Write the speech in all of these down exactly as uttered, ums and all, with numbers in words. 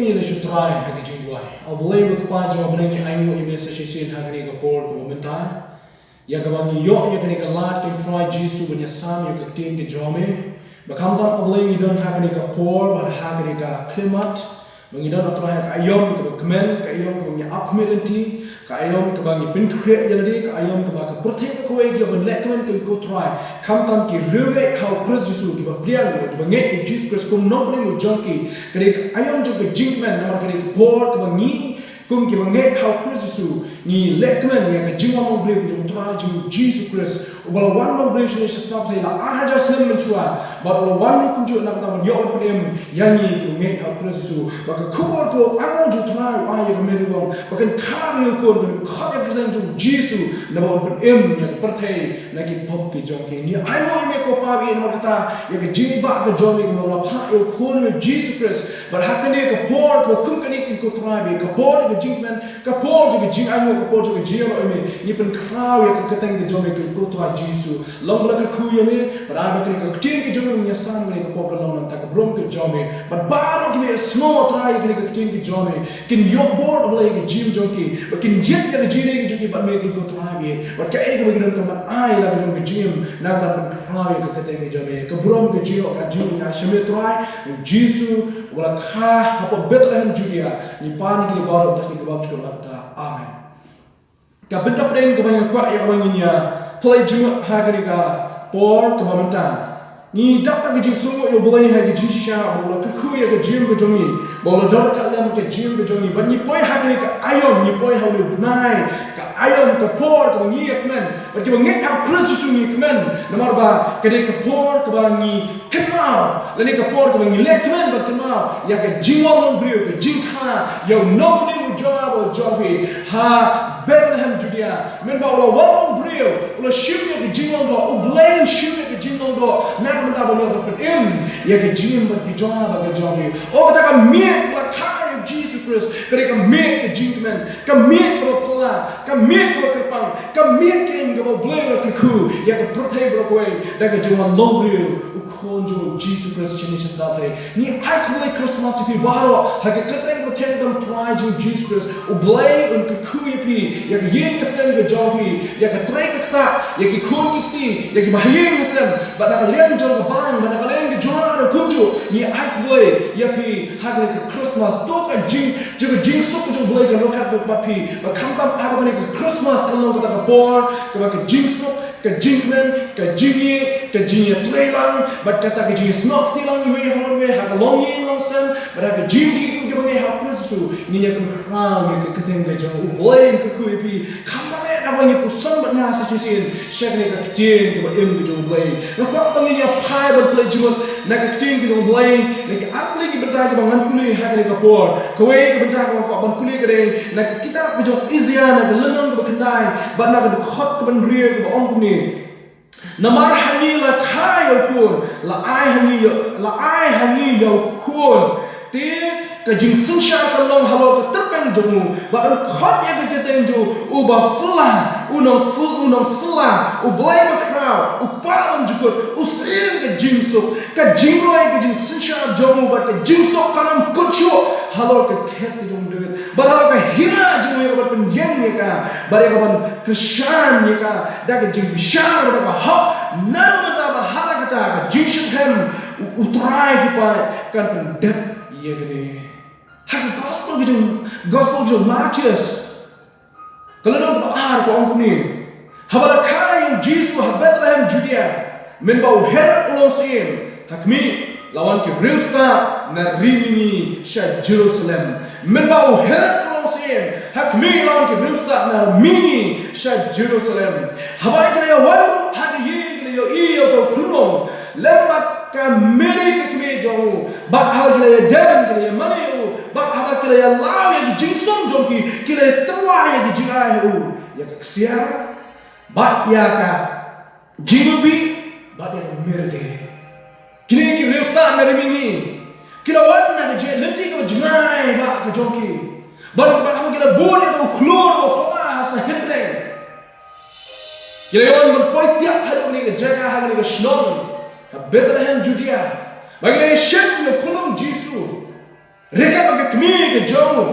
Ngi la shu trai ha ka jingduwai. A Blei ba Kpa jong U Blei, ngi ainguh ïa me sa shisien ha kane ka por kaba mynta, ïa kaba ngi ïoh ïa kane ka lad, ko Trai Jisu, ban ïasam ïa ka ktien ka jong me. Ba khamtam A Blei ngi don ha kane ka por, ba ha kane ka khyllipmat, ba ngi don, A Trai, ha ka aïom kaba kmen, ka aïom kaba ngi ap khmih lynti, ka aïom kaba ngi pynkhreh ïa lade, ka aïom kaba ka pyrthei kawei ki ïoh ban leh kmen, ko Trai. Khamtam ki riewngeit ha U Khrist Jisu, kiba pdiang, kiba ngeit ïa U Jisu Khrist kum nongpynim jong ki, ka dei ka aïom jong ka jingkmen, namar ka dei ka por kaba ngi kum kiba ngeit ha U Khrist Jisu ngi leh kmen ïa ka jingwan long briew jong U Trai jong ngi U Jisu Khrist, uba la wan long briew shane sha sla pyrthei la ar hajar snem mynshuwa, bad u la wan ruh kumjuh na ka bynta ban ïoh ban pynim ïa ngi kiba ngeit ha U Khrist Jisu. Bad ka khubor kaba u angel jong U Trai u ai ïa ka Meri Wong, ba kan kha ïa u khun, kan khot ïa ka kyrteng jong U Jisu, naba un pynim ïa ka pyrthei na ki pop ki jong ki. Ngi ainguh ïa me ko Pa, namar kata ïa ka jingïeit ka jong me kaba la phah ïa u khun me U Jisu Khrist. Bad ha kane ka por kaba kum kane, ko Trai, ka por ka jingkmen, ka por ka jingainguh, ka por ka jingïaroh ïa me, ngi pynkhraw ïa ka kyrteng ka jong me, ko Trai Jisu. Long ba la kyrkhu ïa me, bad ai ba kane ka ktien ka jong me, ngi ïasam kane ka por, kan long na ka bynta ka burom ka jong me. Bad baroh kiba ïohsngew, Trai, ïa kane ka ktien ka jong me, kin ïoh bor, A Blei, ïa ka jingim jong ki, bad kin ïeit ïa ka jingim jong ki bad me, ko Trai, bad kaei kaba ki donkam ban ai la ka jong ka jingim, nangta ban khraw ïa ka kyrteng ka jong me. Ka burom, ka jingïaroh, ka jingïaishah me, Trai, U Jisu, uba la kha hapoh Bethlehem Judea, ngi pan ïa kine baroh da ka kyrteng kaba bymjukut, la kata. Amen. Ka bynta pdeng kaba ngi kwah ïa kaba ngin ïa pule jingmut ha kane ka por kaba mynta. Ngi dap da ka jingsngew ïa U Blei ha ka jingshisha, ba u la kyrkhu ïa ka jingim ka jong ngi, ba u la don ryngkat lem ka jingim ka jong ngi. Bad ngi poi ha kane ka aïom, ngi poi ha une u bnai, ka aïom, ka por kaba ngi ïa kmen. Bad kiba ngeit ha U Khrist Jisu ngi kmen, namar ba ka dei ka por kaba ngi kynmaw, lane ka por kaba ngi leh kmen bad kynmaw ïa ka jingwan long briew, ka jingkha ïa u Nongpynim u jong nga bad jong phi ha Bethlehem Judea. Mynba u la wan long briew, u la shim ïa ka jinglong doh, U Blei u shim ïa ka jinglong doh na ka bynta ban ïoh ban pynim ïa ka jingim bad ka jong nga bad ka jong phi. O, kata ka miet kaba la kha ïa U Jisu Khrist, ka dei ka miet ka jingkmen, ka miet kaba phylla, ka miet kaba kyrpang, ka miet keiñ kaba U Blei u la kyrkhu ïa ka pyrthei baroh kawei da ka jingwan long briew u Khun jong U Jisu Khrist shane sha sla pyrthei. Ngi ai khublei Christmas ïa phi baroh ha ka kyrteng kaba thiang tam, Trai jong U Jisu Khrist. U Blei un kyrkhu ïa phi, ïa ka ïing ka sem ka jong phi, ïa ka trei ka ktah, ïa ki khun ki kti, ïa kiba ha ïing ha sem, bad na ka liang jong ka balang, bad na ka liang ka jong nga ruh kumjuh. Ngi ai khublei ïa phi ha kane ka Christmas. To ka jing, jong ka jingsuk jong U Blei kan ryngkat bad phi. Bad khamtam ha kane ka Christmas kan long kata ka por kaba ka jingsuk, ka jingkmen, ka jingïeit, ka jingïatreilang, bad kata ka jingïasnoh kti lang iwei ha iwei ha ka longïing longsem, bad ha ka jingim kaba ngi ha U Khrist Jisu. Ngin ïa pynkhraw ïa ka kyrteng ka jong U Blei un kyrkhu ïa phi. Khamtam eh naba ngi pyrshang bad nga sa shisien sha kane ka ktien kaba im ka jong U Blei. Nga kwah ba ngin ïa phai ban pule jingmut na ka ktien ka jong U Blei na ki arphew lai ki bynta kiba ngan pule ha kane ka por. Kawei ka bynta kaba nga kwah ban pule ka dei na ka kitab ka jong Isaiah, na ka lynnong kaba khyndai bad na ka dkhot kaba hynriew, kaba ong kumne: Namar ha ngi la kha ïa u khun, la ai ha ngi ïa, la ai ha ngi ïa u khun. Te ka jingsynshar kan long halor ka tyrpeng jong u, bad yn khot ïa ka kyrteng jong u Uba Phylla, u Nongphyl-, u Nongphylla, U Blei Bakhraw, U Kpa Bymjukut, U Syiem ka Jingsuk. Ka jingroi, ka jingsynshar jong u bad ka jingsuk kan ym kut shuh halor ka khet ka jong u David, bad halor ka hima jong u, ïa kaban pynïeng ïa ka, bad ïa kaban kyrshan ïa ka da ka jingbishar bad da ka hok. Naduh mynta bad ha la kata ka jingshemphang, u, U Trai ki paid kan pyndep ïa kane. Ha ka gospel ka jong, gospel ka jong Mathaios, ka lynnong kaba ar, ka ong kumne: Haba la kha ïa u Jisu ha Bethlehem Judea, mynba u Herod u long syiem, ha khmih, la wan ki riewstad na ri mihngi sha Jerusalem. Mynba u Herod u long syiem, ha khmih, la wan ki riewstad na ri mihngi sha Jerusalem. Haba ki la ïa wan ruh ha ka ïing, ki la ïohi ïa uta u khunlung lem bad ka Meri ka kmie jong u. Bad haba ki la ïa dem, ki la ïa mane ïa u. Bad haba ki la ïa law ïa ki jingsum jong ki, ki la ïa tyrwa ïa ki jingai ha u, ïa ka ksiar, bad ïa ka jingïohi, bad ïa ka myrde. Kine ki riewstad na ri mihngi ki la wan na ka jingïaid lynti kaba jngai bad ka jong ki. Bad, bad haba ki la bud ïa u khlur ba phylla ha sahit bneng, ki la ïa wan ban poi tiap haduh kane ka jaka, ha kane ka shnong, ha Bethlehem Judea. Bad ki la ïa shem ïa u khunlung Jisu. Ryngkat bad ka kmie ka jong u.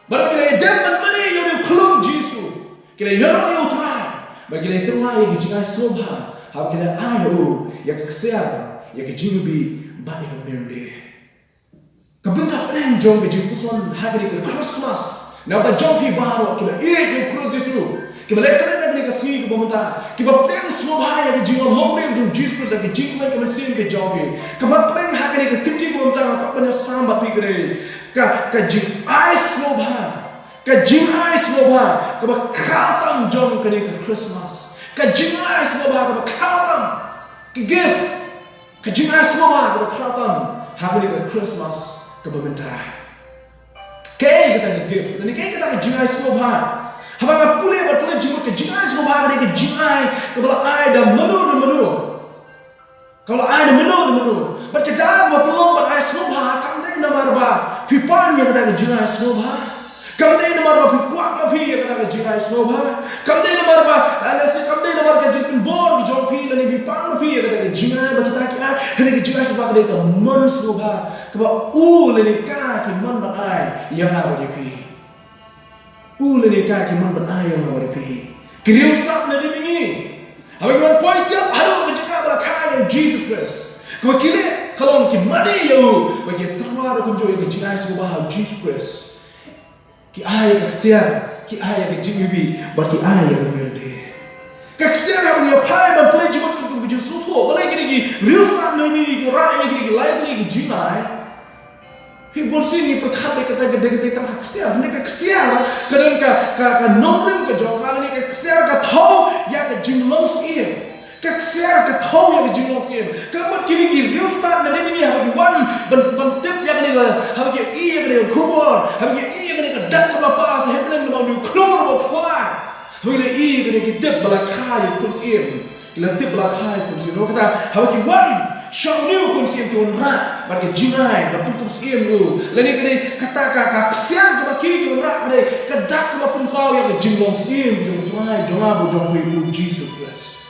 Bad ki la ïajan ban mane ïa u khlum Jisu. Ki la ïaroh ïa u Trai. Bad ki la tyrwa ïa ka jingai sngewbha. Haba ki la ai ïa u ïa ka ksiar, ïa ka jingiwbih bad ïa ka mir de. Ka bynta pdeng jong ka jingpuson ha kane ka Christmas. Na ka jong phi baroh kiba ïeit ïa u Khrist Jisu, kiba leh kmen ha kane ka sngi kaba mynta, kiba pdeng sngewbha ïa ka jingwan longbriew jong Jisu Khrist, ka jingkmen ka mynsiem ka jong phi. Kaba pdeng ha kane ka kynti kaba mynta nga kwah ban ïasam bad phi kane ka, ka jingai sngewbha, ka jingai sngewbha kaba khraw tam jong kane ka Christmas, ka jingai sngewbha kaba khraw tam, ka gift. Ka jingai sngewbha kaba khraw tam ha kane ka Christmas kaba mynta. Kaei kata ka gift? Lane kaei kata ka jingai sngewbha? Haba nga pule bad pule jingmut, ka jingai sngewbha ka dei ka jingai kaba la ai da mano re mano. Kaba la ai da mano re mano. Bad ka daw ba pynlong ban ai sngewbha kam dei namar ba phi pan ïa kata ka jingai sngewbha. Kam dei namar ba phi kwah ma phi ïa kata ka jingai sngewbha. Kam dei namar ba, ah, lehse kam dei namar ka jingpynbor ka jong phi lane phi pan ma phi ïa kata ka jingai ba kita ki ai. Hynrei ka jingai sngewbha ka dei ka mon sngewbha kaba u lane ka ki mon ban ai ïa nga bad ïa phi. U lane ka ki mon ban ai ïa nga bad ïa phi. Ki riewstad na ri mihngi, haba ki wan poi tiap haduh ka jaka ba la kha ïa u Jisu Khrist, kaba ki leh ka long ki mane ïa u, ba ki tyrwa ruh kumjuh ïa ka jingai sngewbha ha u Jisu Khrist. Ki ai ïa ka ksiar, ki ai ïa ka jingiwbih, bad ki ai ïa ka mir de. Ka ksiar haba ngi ïa phai ban pynleit jingmut kum ka jingsngewthuh, balei kine ki riewstad na ri mihngi ki wanrah ïa kine ki lai tylli ki jingai? Phi bunsien ngi pyrkhat ba kata ka dei, kata tang ka ksiar, hynrei ka ksiar ka don ka, ka, ka nongrim ka jong ka, lane ka ksiar ka thew ïa ka jinglong syiem. Ka ksiar ka thew ïa ka jinglong syiem. Ka mut kine ki riewstad na ri mihngi haba ki wan ban, ban tip ïa kane, haba ki ïohi ïa kane ka khubor, haba ki ïohi ïa kane ka dak kaba la pass ha hapdeng namar u khlur ba phla. Haba ki la ïohi ïa kane ki tip ba la kha ïa u khun syiem. Ki la tip ba la kha ïa u khun syiem. Namar kata haba ki wan sha une u khun syiem ki wanrah bad ka jingai ba pynkhun syiem ïa u. Lane kane kata ka, ka ksiar kaba ki, ki wanrah ka dei ka dak kaba pynpaw ïa ka jinglong syiem jong u Trai jong nga bad jong phi u Jisu Khrist.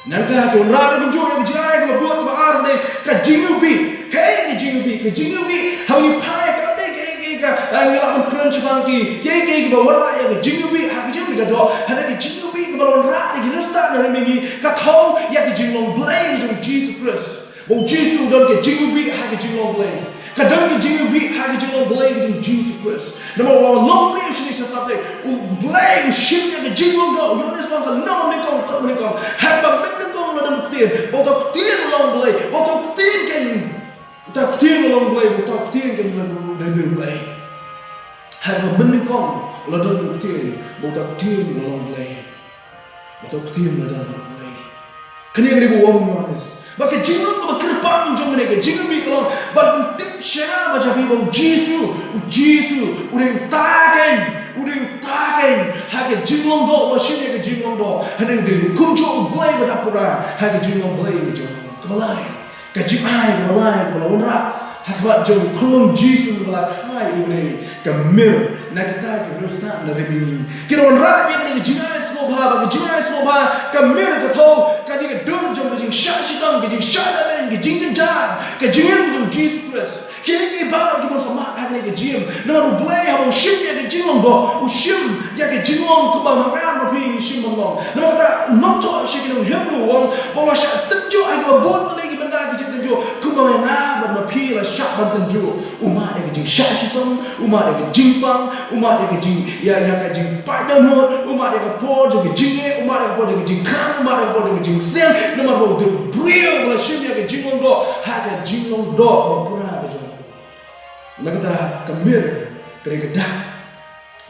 Nangta ki wanrah ruh kumjuh ïa ka jingai kaba bud kaba ar, ne ka jingiwbih. Kaei ka jingiwbih? Ka jingiwbih haba ngi phai kam dei kaei kaei ka, eh, ngi lah ban kren shaphang ki, kaei kaei kiba wanrah ïa ka jingiwbih ha ka jingmut jingdoh. Hynrei ka jingiwbih kaba la wanrah da ki riewstad na ri mihngi ka thew ïa ka jinglong Blei jong u Jisu Khrist. Ba u Jisu u don ka jingiwbih ha ka jinglong Blei. Ka don ka jingiwbih ha ka jinglong Blei ka jong u Jisu Khrist. Namar u la wan longbriew shane sha shatei, u Blei u shim ïa ka jinglong doh. U Ïoannis u ong ka long nyngkong, ka long nyngkong. Haba mynnyngkong la don u Ktien, ba uta u Ktien u long Blei, ba uta u Ktien keiñ, uta u Ktien u long Blei, ba uta u Ktien keiñ u long Blei. Haba mynnyngkong la don u Ktien, ba uta u Ktien u long Blei. Ba uta u Ktien u la don bad u Blei. Kane ka dei ba u ong u Ïoannis. Ba ka jinglong kaba kyrpang jong kane ka jingiwbih ka long ban pyntip sha nga bad sha phi ba u Jisu, u Jisu u dei uta keiñ, u dei uta keiñ ha ka jinglong doh, uba shim ïa ka jinglong doh. Hynrei u dei ruh kumjuh u Blei ba dap pura ha ka jinglong Blei ka jong u. Kaba lai, ka jingai kaba lai kaba la wanrah ha khmat jong u khlum Jisu ba la kha ïa u, ka mir na kita ki riewstad na ri mihngi. Ki la wanrah ïa kane ka jingai sngewbha, ba ka jingai sngewbha, ka mir ka thew, ka dei ka dur jong ka jingshah shitom, ka jingshah lehbeiñ, ka jingjynjar, ka jingim ka jong u Jisu Khrist. Kiei kiei baroh ki bun sa mad ha kane ka jingim. Namar u Blei haba u shim ïa ka jinglong doh, u shim ïa ka jinglong kumba ma nga ma phi ngi shim ban long. Namar kata u nongthoh sha ki nong Hebru u ong ba u la shah tynjuh ha kiba bun tylli ki bynta ki jingtynjuh kumba ma nga bad ma phi la shah ban tynjuh. U mad ïa ka jingshah shitom, u mad ïa ka jingpang, u mad ïa ka jing, ïa, ïa ka jingpait dohnud, u mad ïa ka por jong ka jingeh, u mad ïa ka por jong ka jingkhan, u mad ïa ka por jong ka jingsneng. Namar ba u dei u briew ba la shim ïa ka jinglong doh ha ka jinglong doh kaba pura ka jong u. Na kata ka mir ka dei ka dak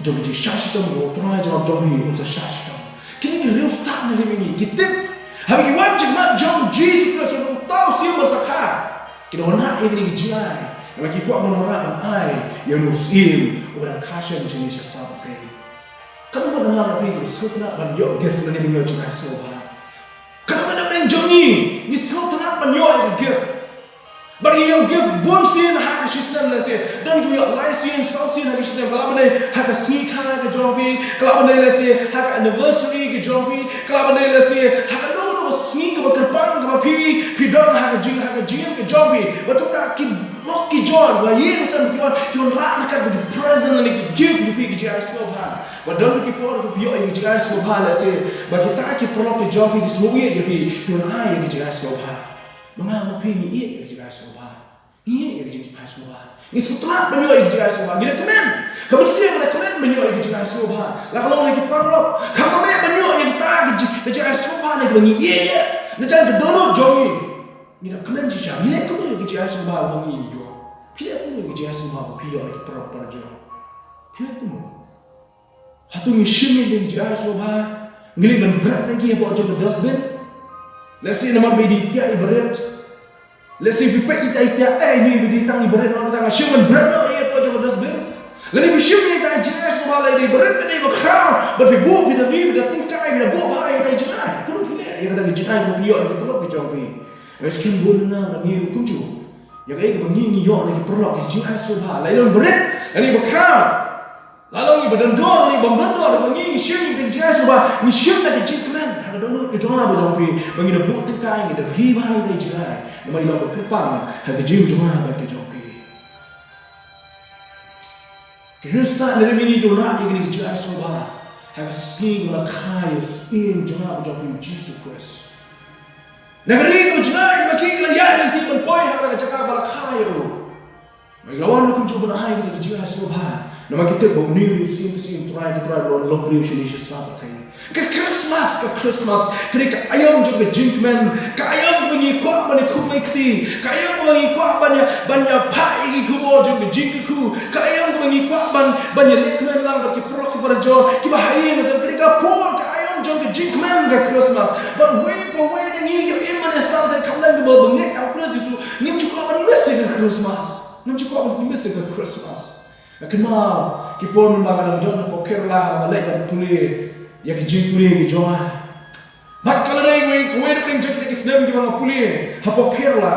jong ka jingshah shitom, ba u Trai jong nga jong phi un sa shah shitom. Kine ki riewstad na ri mihngi ki tip, haba ki wan sha khmat jong u Jisu Khrist, uta u siem ban sa kha, ki la wanrah ïa kine ki jingai. Namar ki kwah ban wanrah ban ai ïa une u siem uba dang kha shen shane sha sla pyrthei. Katno ngut na nga na phi kiba sngewtynnat ban ïoh gift lane ban ïoh jingai sngewbha? Katno ngut na pdeng jong ngi ngi sngewtynnat ban ïoh ïa ka gift? Bad ngi ïoh gift bun sien ha ka shisnem, lehse don kiba ïoh lai sien, saw sien ha ka shisnem. Ka lah ban dei ha ka sngi kha ka jong phi, ka lah ban dei lehse ha ka anniversary ka jong phi, ka lah ban dei lehse ha kano kano ka sngi kaba kyrpang kaba phi, phi don ha ka jing, ha ka jingim ka jong phi. Bad kumta ki Lok ki jor, ba ïing sem ki wan, ki wan rah na kat ba ki present lane ki gift ki phi ki jingïasngewbha. Ba don ki por ki phi ïoh ïa ki jingïasngewbha, lehse ba kita ki paralok ki jong phi ki sngewbha ïa phi, ki wan ai ïa ki jingïasngewbha. Ma nga ma phi ngi ïoh ïa ki jingïasngewbha. Ngi ïoh ïa ki jingïasngewbha. Ngi sngewtynnat ban ïoh ïa ki jingïasngewbha. Ngi da kmen. Ka mynsiem da kmen ban ïoh ïa ki jingïasngewbha. La ka long na ki paralok. Kam da kmen ban ïoh ïa kita ki jing, ki jingïasngewbha na kiba ngi ïoh ïa. Na jan ka dohnud jong ngi. Ngi da kmen shisha, ngi leh kumno ïa ka jingïasngewbha ba ngi ïoh? Phi leh kumno ïa ka jingïasngewbha ba phi ïoh na ki paralok parajor? Phi leh kumno? Hato ngi shim ïa ka jingïasngewbha, ngi leit ban bret ïa ki hapoh jong ka dustbin? Lehse namar ba i dei tiah i barit. Lehse phi peit ïa ita i tiah, eh, ine i dei tang i barit, namar kata nga shim ban bret noh ïa hapoh jong ka dustbin. Lane phi shim ïa ita i jingïasngewbha, la i dei barit, la i dei bakhraw, bad phi buh, phi da ri, phi da tyngkai, phi da buh bha ïa ita i jingai. Kumno phi leh ïa kata ka jingai ba phi ïoh na ki paralok ki jong phi? Ngi skem bun na nga ba ngi ruh kumjuh. Ïa kaei kaba ngi ngi ïoh na ki paralok ki jingïasngewbha, la i long barit, la i long bakhraw, la i long iba don dor, la i bym don dor, ba ngi ngi shim ïa ka jingïasngewbha, ngi shim da ka jingkmen ha ka dohnud ka jong nga bad jong phi, ba ngi da buh tyngkai, ngi da ri bha ïa ka jingai, namar i long ba kyrpang ha ka jingim jong nga bad ka jong phi. Ki Khristan, lane ma ngi ki wanrah ïa kane ka jingïasngewbha ha ka sngi kaba la kha ïa u syiem jong nga bad jong phi u Jisu Khrist. Na ka ri kaba jngai kaba ki la ïaid lynti ban poi ha kata ka jaka ba la kha ïa u. Ma ngi la wan ruh kumjuh ban ai kane ka jingïasngewbha. Namar ki tip ba une u dei u Syiem ki syiem, Trai ki trai, ba la wan long briew shane sha sla pyrthei. Ka Christmas, ka Christmas, ka dei ka aïom jong ka jingkmen, ka aïom kaba ngi kwah ban ïakhublei kti, ka aïom kaba ngi kwah ban ïa, ban ïa phah ïa ki khubor jong ka jingkyrkhu, ka aïom kaba ngi kwah ban, ban ïaleh kmen lang bad ki paralok ki parajor, kiba ha ïing ha sem, ka dei ka por, ka aïom jong ka jingkmen ka Christmas. Bad wei pa wei na ngi kiba im ha sla pyrthei, khamtam kiba bangeit ha u Khrist Jisu, ngim ju kwah ban miss ïa ka Christmas. Ngim ju kwah ban miss ïa ka Christmas. Nga kynmaw ki por mynba nga dang don hapoh Kerala, haba nga leit ban pule ïa ki jingpule ki jong nga. Bad ka la dei kawei, kawei na pdeng jong kita ki snem kiba nga pule hapoh Kerala.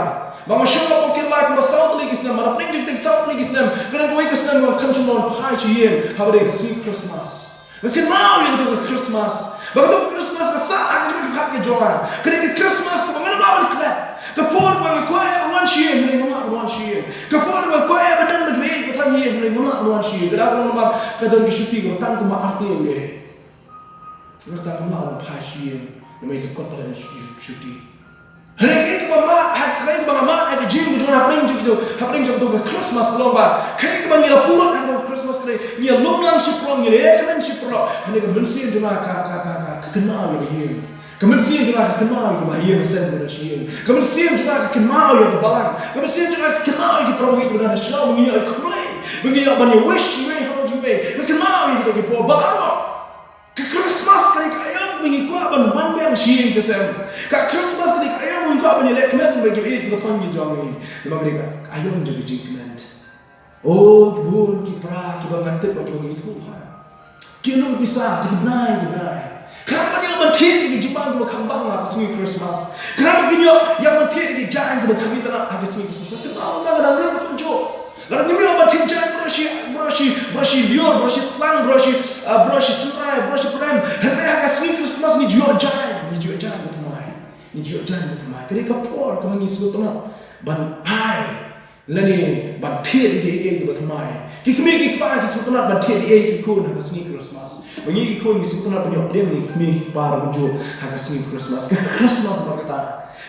Ba nga shong hapoh Kerala kumba saw tylli ki snem, bad na pdeng jong kita ki saw tylli ki snem, ka dang kawei ka snem ba nga khlem shym la wan phai sha ïing, haba dei ka sngi Christmas. Nga kynmaw ïa kato ka Christmas. Ba kato ka Christmas ka sah ha ka jingmut jong ka jong nga. Ka dei ka Christmas kaba ngam lah ban klet. Ka por kaba nga kwah ban wan sha ïing, hynrei ngam lah ban wan sha ïing. Ka por kaba nga kwah ban don bad kiwei kiba thaiñ ïing, hynrei ngam lah ban wan sha ïing. Ka dei namar ka don ka shuti kaba tang kumba ar taïew ïa. Nga tang ngam lah ban phai sha ïing. Namar ïa ka kot ba don shuti. Hynrei kaei kaba mad, ha kaei kaba nga mad ha ka jingim jong nga hapdeng jong kito, hapdeng jong kato ka Christmas ka long ba kaei kaba ngi la pynlong ha kato ka Christmas ka dei ngi ïalum lang shiphrang, ngi ïaleh kmen shiphrang. Hynrei ka mynsiem jong nga ka, ka, ka, ka, ka kynmaw ïa ka ïing. Ka mynsiem jong nga ka kynmaw ïa kiba ha ïing ha sem, kiba don sha ïing. Ka mynsiem jong nga ka kynmaw ïa ka balang. Ka mynsiem jong nga ka kynmaw ïa ki parabangeit kiba don ha shnong, ba ngin ïoh ïa khublei, ba ngin ïoh ban ïa wish iwei ha iwei. Nga kynmaw ïa kito ki por baroh. Ka Christmas ka dei ka aïom ba ngi kwah ban wan biang sha ïing sha sem. Ka Christmas ka dei ka aïom ba ngi kwah ban ïaleh kmen bad kiwei kiba thaiñ ki jong ngi. Namar ka dei ka aïom jong ka jingkmen. Oh, ki bun ki para kiba nga tip bad kiba ngi ithuh bha. Ki nong pisa, ki bnai, ki bnai. Khnang ban ïoh ban thied ïa ki jingbam kiba kham bang ha ka sngi Christmas. Khnang ban ïoh, ïoh ban thied ïa ki jaiñ kiba kham itynnad ha ka sngi Christmas. Kynmaw nga dang rit kumjuh. Lada ngim ïoh ban thied jaiñ baroh shi, baroh shi, baroh shi lyiur, baroh shi tlang, baroh shi, ah, baroh shi synrai, baroh shi prem. Hynrei ha ka sngi Christmas ngi ju ïoh jaiñ, ngi ju ïoh jaiñ ba thymmai. Ngi ju ïoh jaiñ ba thymmai. Ka dei ka por kaba ngi sngewtynnat ban ai lane ban thied ïa kiei kiei kiba thymmai. Ki kmie ki kpa ki sngewtynnat ban thied ïa ki khun ha ka sngi Christmas. Ba ngi ki khun ngi sngewtynnat ban ïoh pdiang ïa ki kmie ki kpa ruh kumjuh ha ka sngi Christmas. Ka Christmas namar kata.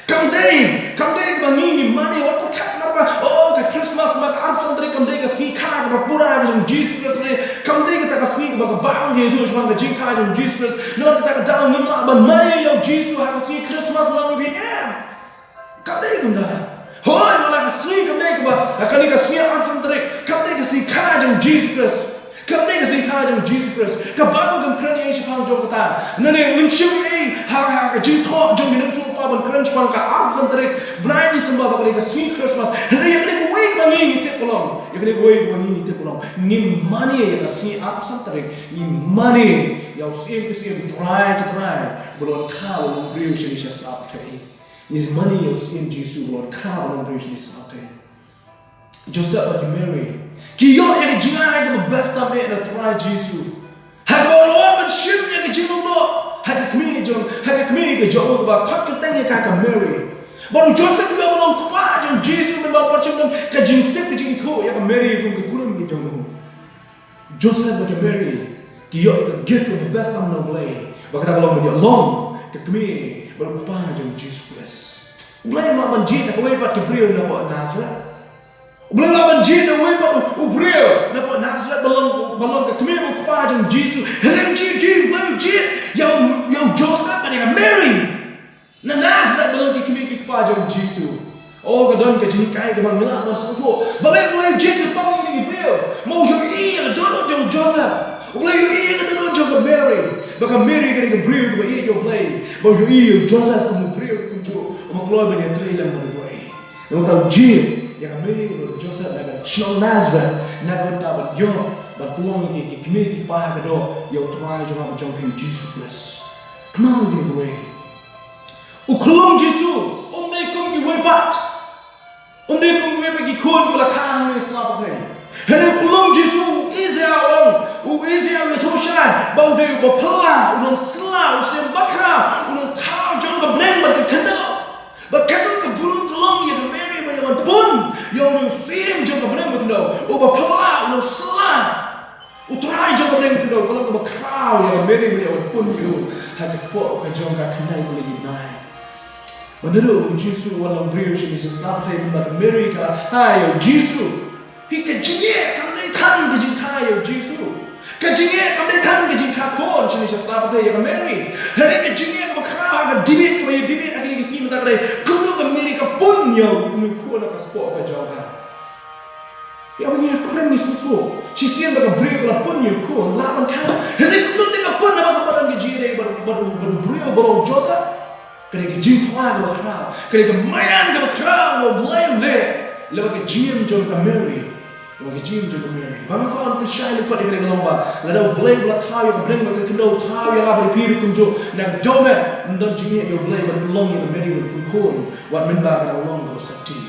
Kam dei, kam dei ba ngi ngi mane, wat pyrkhat namar ba, oh, ka Christmas ba ka arphew san tarik kam dei ka sngi kha kaba pura ka jong u Jisu Khrist ne. Kam dei kata ka sngi kaba ka Baibl ka ïathuh shaphang ka jingkha jong u Jisu Khrist. Namar kata ka daw ngim lah ban mane ïa u Jisu ha ka sngi Christmas ba ngi phi em. Kam dei kumta. Hooid, wat la ka sngi kam dei kaba, ha kane ka sngi arphew san tarik kam dei ka sngi kha jong u Jisu Khrist. Kam dei ka sngi kha jong u Jisu Khrist. Ka Baibl kam kren ei ei shaphang jong kata. Nangne ngim shym ïohi ha, ha ka jingthoh jong ki nongïathuhlypa ban kren shaphang ka arphew san tarik bnai December ba ka dei ka sngi Christmas. Hynrei ïa kane kawei kaba ngi ngi tip ka long. Ïa kane kawei kaba ngi ngi tip ka long. Ngim mane ïa ka sngi arphew san tarik. Ngim mane ïa u Syiem ki syiem, Trai ki trai, ba la wan kha ban long briew shane sha sla pyrthei. Ngim mane ïa u Syiem Jisu ba la wan kha ban long briew shane sha sla pyrthei. Joseph bad ki Mary ki ïoh ïa ka jingai kaba bha tam eh na u Trai Jisu. Ha kaba u la wan ban shim ïa ka jinglong noh ha ka kmie jong, ha ka kmie ka jong u kaba khot kyrteng ïa ka ka Mary. Bad u Joseph u ïoh ban long u kpa jong u Jisu, mynba u pat shym don ka jingtip, ka jingithuh ïa ka Mary kum ka kurim ka jong u. Joseph bad ka Mary ki ïoh ïa ka gift kaba best tam na U Blei, ba kata ka long ban ïoh long ka kmie bad u kpa jong u Jisu Khrist. U Blei u lah ban jied da kawei pat ka briew napoh Nazareth. U Blei u lah ban jied da kawei pat u, u briew napoh Nazareth ban long, ban long ka kmie bad u kpa jong u Jisu. Hynrei u jied, jied, U Blei u jied ïa u, ïa u Joseph bad ïa ka Mary na Nazareth ban long ki kmie ki kpa jong u Jisu. Oh, ka don ka jinghikai kaba ngi lah ban sngewthuh. Balei U Blei u jied kyrpang ïa kine ki briew? Ma u ïohi ïa ka dohnud jong u Joseph. U Blei u ïohi ïa ka dohnud jong ka Mary. Ba ka Mary ka dei ka briew kaba ïeit ïa U Blei. Ba u ïohi ïa u Joseph kum u briew kumjuh, uba kloi ban ïatrei lem bad U Blei. Namar kata u jied ïa ka Mary bad u Joseph na ka shnong Nazareth, na ka bynta ban ïoh ban pynlong ïa ki, ki kmie ki kpa ha ka doh ïa U Trai jong nga bad jong phi, u Jisu Khrist. Kynmaw ïa kine kiwei. U khyllung Jisu um dei kum kiwei pat. Um dei kum kiwei pat ki khun kiba la kha hangne sla pyrthei. Hynrei u khyllung Jisu, u Isaiah u ong, u Isaiah u ïathuh shai ba u dei uba phylla, u nongsylla, u siem bakhraw, u nongthaw jong ka bneng bad ka khyndew. Bad kano ka burom ka long ïa ka Mary ban ïa ban pun ïa une u siem jong ka bneng bad khyndew, uba phylla, u nongsylla. U Trai jong ka bneng khyndew, ka long kaba khraw ïa ka Mary ban ïa ban pun ïa u ha ka kpoh ka jong ka khyndai tylli ki bnai. Bad naduh u Jisu u wan long briew shane sha sla pyrthei, mynba ka Mary ka la kha ïa u Jisu. Phi, ka jingeh kam dei tang ka jingkha ïa u Jisu. Ka jingeh kam dei tang ka jingkha khun shane sha sla pyrthei ïa ka Mary. Hynrei ka jingeh kaba khraw ha ka debate kaba ïa debate ha kine ki sngi mynta ka dei kumno ka Mary ka pun ïa u khun ha ka kpoh ka jong ka. Ïa ba ngi ïa kren ngi sngewthuh, shisien ba ka briew ka la pun ïa u khun, lah ban kha. Hynrei kumno te ka pun, namar ka pun ka jingïadei bad, bad, bad u briew ba long u Joseph. Ka dei ka jingphylla kaba khraw, ka dei ka maïan kaba khraw ba U Blei u leh lyngba ka jingim jong ka Mary. Lyngba ka jingim jong ka Mary. Ba nga kwah ban pynshai lyngkot ïa kane ka long ba lada U Blei u la thaw ïa ka bneng bad ka khyndew, u thaw ïa nga bad ïa phi ruh kumjuh, na ka dohnud ym don jingeh ïa U Blei ban pynlong ïa ka Mary ban pun khun, wat mynba ka la long kaba sopti.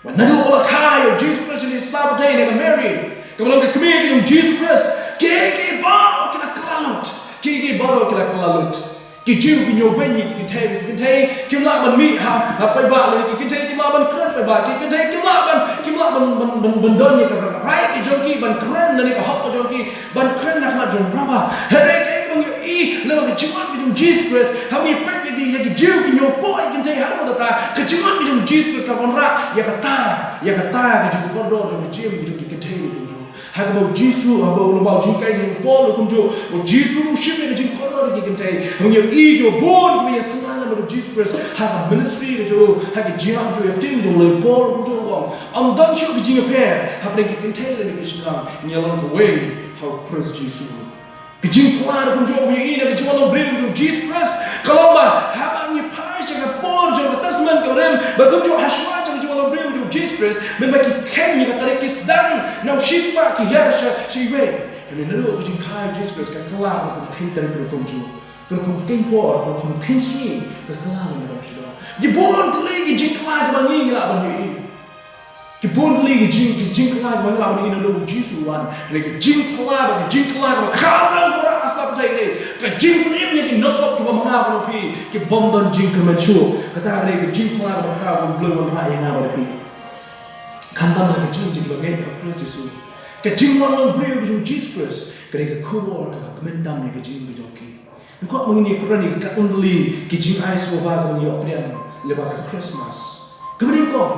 Bad naduh ba la kha ïa u Jisu Khrist shane sha sla pyrthei na ka Mary, kaba long ka kmie ka jong u Jisu Khrist, kiei kiei baroh ki la kylla lut. Kiei kiei baroh ki la kylla lut. Ki Jiw ki ñiew beiñ ïa ki kynthei, ki kynthei kim lah ban mih ha, ha paidbah, lane ki kynthei kim lah ban kren paidbah, ki kynthei kim lah ban, kim lah ban, ban, ban, ban don ïa ka right ka jong ki ban kren, lane ka hok ka jong ki ban kren na khmat jong u Rabba. Hynrei kaei kaba ngi ïohi lyngba ka jingwan ka jong u Jisu Khrist, haba ngi peit ïa ki, ïa ki Jiw ki ñiew poh ïa ki kynthei haduh katta, ka jingwan ka jong u Jisu Khrist ka wanrah ïa kata, ïa kata ka jingkordor jong ka jingim ka jong ki kynthei ruh kumjuh. Ha kaba u Jisu, haba u, lyngba u jinghikai ka jong u Paul ruh kumjuh, u Jisu u shim ïa ka jingkordor jong ki kynthei. Haba ngi ïohi kiba bun kiba ïasngewbha lem bad u Jisu Khrist ha ka ministry ka jong u, ha ka jingïalam ka jong u, ïa ka ktien ka jong u, u Paul ruh kumjuh u ong, ym don shuh ka jingïapher hapdeng ki kynthei lane ki shynrang, ngi long kawei ha u Khrist Jisu. Ka jingphylla ruh kumjuh ba ngi ïohi na ka jingwan long briew jong u Jisu Khrist ka long ba haba ngi phai sha ka por jong ka Testament kaba rim, bad kumjuh hashwa jong ka jingwan long briew jong u Jisu Khrist, mynba ki kheiñ ïa ka tarik, ki sdang na u shispah ki hiar sha, sha iwei. Hynrei naduh ka jingkha ïa u Jisu Khrist ka kylla ruh kum kheiñ tarik ruh kumjuh, ka ruh kum kheiñ por, ka ruh kum kheiñ sngi, ka kylla ruh na ka bynta shisha. Ki bun tylli ki jingkylla kiba ngi, ngi lah ban ïohi. Ki bun tylli ki jing, ki jingkylla kiba ngi lah ban ïohi naduh ba u Jisu u wan. Hynrei ka jingphylla, ka jingkylla kaba khraw tang kaba wanrah ha sla pyrthei ka dei ka jingpynim ïa ki nongpop kiba ma nga bad ma phi ki bym don jingkyrmen shuh. Kata ka dei ka jingphylla kaba khraw kaba U Blei u wanrah ïa nga bad ïa phi. Khamtam ha ka jingim jong kiba ngeit ha u Khrist Jisu, ka jingwan long briew ka jong u Jisu Khrist ka dei ka khubor kaba kmen tam ïa ka jingim ka jong ki. Nga kwah ba ngin ïa kren ïa ka katto katne tylli ki jingai sngewbha kaba ngi ïoh pdiang lyngba ka Christmas. Kaba nyngkong,